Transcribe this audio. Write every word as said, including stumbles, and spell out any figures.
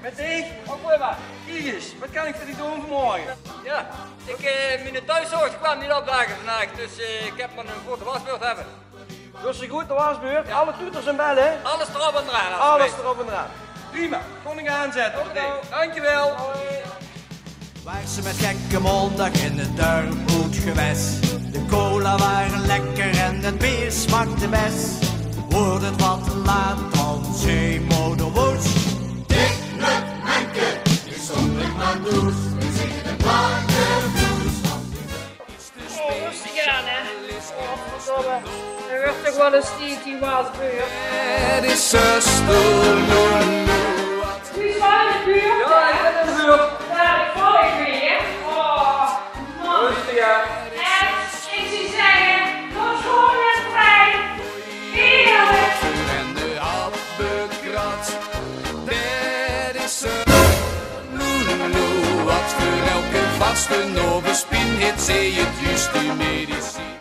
Mit dich? Ouch weer waat. Kiek ins, waat kan ich veur dich doon vanmorge? Jao, ich, eh, miene thoeszorg kwaam neet opdaage vandaag, dus, eh, ich höb mer ein groete wasbeurt höbbe. Dus ein groete wasbeurt, alle toeters en belle, hè? Alles d'rop en d'raan. Alles d'rop en d'raan. Prima, kós ich aanzètte. Oké, dankjewel. Hoi. Waar ze met gekke maandag in het dorp goed gewest. De cola waren lekker en het beer smaakte best. Wordt het wat te laat, dan zei moder Woos: Dit met menke is onlik maar does. We zingen de plankenvoes. Oh, rustig aan, hè. Oh, verdomme. D'r wuuert toch waal ins tied, die wasbeurt. Het is zuster Loeloe. Wie is 't in de buurt? Jao, ich bön in de buurt. Dao val ich weer. Oh, man. Rustig aan. En ich zou zègke, nog gewoon weer vrij. Heerlijk. En de hap bekratst. Det is, eh, Loeloe, wat veur elke vastelaovespien haet zie 't juuste medicien.